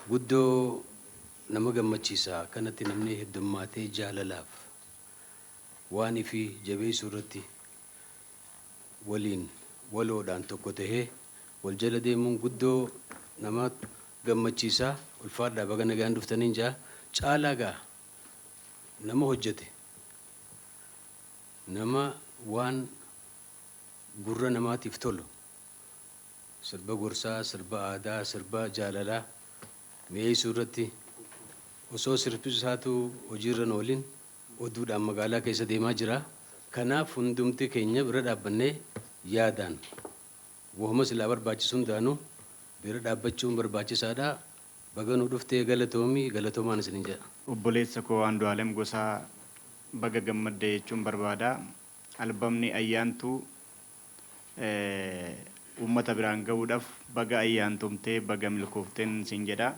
Guddoo nama gammachiisa akkanatti namni heddummaatee jaalalaaf waan ifii jabeessuu irratti waliin waloodhaan tokko tahee wal jala deemuun guddoo nama gammachiisa. Ulfaadhaa, baga nagaan dhuftaniin jaa. Caalaa gaa nama hojjete, nama waan gurra namaatiif tolu, sirba gorsaa, sirba aadaa, sirba jaalalaa mi'eessuu irratti osoo sirbi isaatu hojiirra hin oolin oduudhaan magaalaa keessa deemaa jira. Kanaaf hundumti keenya bira dhaabbannee yaadaan wahuma silaa barbaachisu hundaanuu bira dhaabbachuun barbaachisaadha. Baga nu dhuftee, galatoomii, galatoomaan isinin jedha. Obboleessa koo Andu'aalem Gosaa, baga gammadde jechuun barbaada. Albamni Ayyaantuu uummata biraan gahuudhaaf baga ayyaantumtee, baga milkoofteen siin jedha.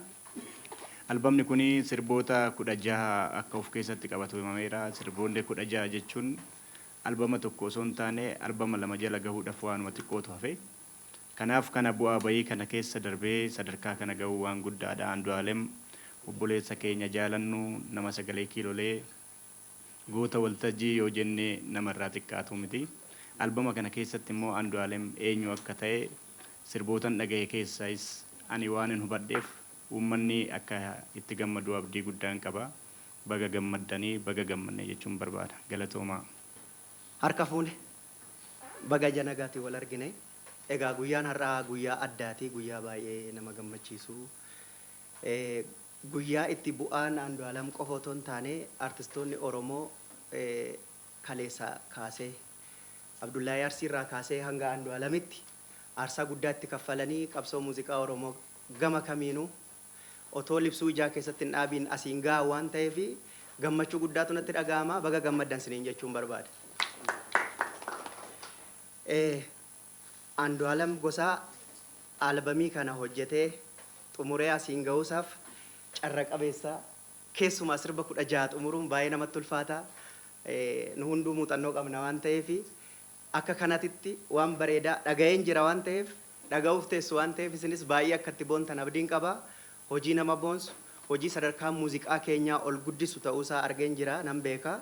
Albamni kun sirboota 16 akka of keessatti qabatu himameera. Sirboonni 16 jechuun albama tokko osoo hin taane albama lama jala gahuudhaaf waanuma xiqqootu hafe. Kanaaf kana bu'aa bayii kana keessa darbee sadarkaa kana gahuu waan guddaadha. Andu'aalem obboleessa keenya jaalannu, nama sagalee kiilolee, goota waltajjii yoo jenne namarraa xiqqaatu miti. Albama kana keessatti immoo Andu'aalem eenyu akka ta'e sirbootan dhagahe keessaayis ani waan hin hubadheef uummanni akka itti gammadu abdii guddaan qaba. Baga gammaddanii, baga gammanne jechuun barbaada. Galatoomaa. Harka fuune, baga ija nagaatiin wal argine. Egaa guyyaan har'aa guyyaa addaati, guyyaa baay'ee nama gammachiisu. Guyyaa itti bu'aan Andu'aalam qofa otoo hin taane artistoonni Oromoo kaleessa kaasee, Abdullaahii Arsiirraa kaasee hanga Andu'aalamitti aarsaa guddaa itti kaffalanii qabsoo muuziqaa Oromoo gama kamiinuu otoo libsuu ijaa keessatti hin dhaabiin asiin gahaa waan ta'eef gammachuu guddaatu natti dhaga'ama. Baga gammaddan siniin jechuun barbaada. Andu'aalam Gosaa albamii kana hojjetee xumuree asiin gahuusaaf carra qabeessa. Keessumaa sirba 16 xumuruun baay'ee namatti ulfaata. Nu hunduu muuxannoo qabna waan ta'eef, akka kanatitti waan bareedaa dhaga'een jira waan ta'eef, dhaga'uuf teessu waan ta'eef, isinis baay'ee akka itti boontan abdiin qaba. Hojii nama boonsu, hojii sadarkaa muuziqaa keenyaa ol guddisu ta'uusaa argeen jira, nan beeka.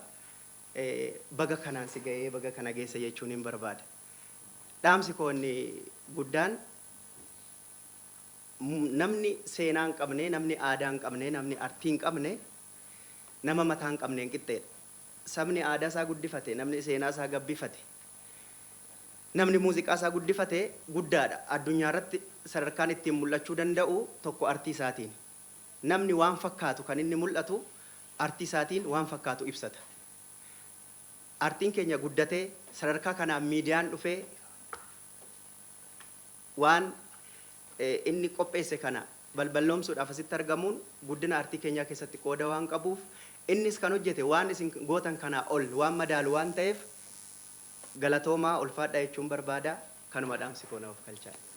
Baga kanaan si ga'ee, baga kana geesse jechuun hin barbaada. Dhaamsi koo inni guddaan, namni seenaa hin qabne, namni aadaa hin qabne, namni artii hin qabne nama mataa hin qabneen qixxeedha. Sabni aadaa isaa guddifate, namni seenaa isaa gabbifate, namni muuziqaa isaa guddifate guddaadha. Addunyaa irratti sadarkaan ittiin mul'achuu danda'u tokko artii isaatiin. Namni waan fakkaatu kan inni mul'atu artii isaatiin, waan fakkaatu ibsata. Artiin keenya guddatee sadarkaa kanaan miidiyaan dhufee waan inni qopheesse kana balballoomsuudhaaf asitti argamuun guddina artii keenyaa keessatti qooda waan qabuuf, innis kan hojjete waan isin gootan kanaa ol waan madaalu waan ta'eef galatoomaa, ulfaadhaa jechuun barbaada. Kanuma dhaamsi koo, na of kalchaa.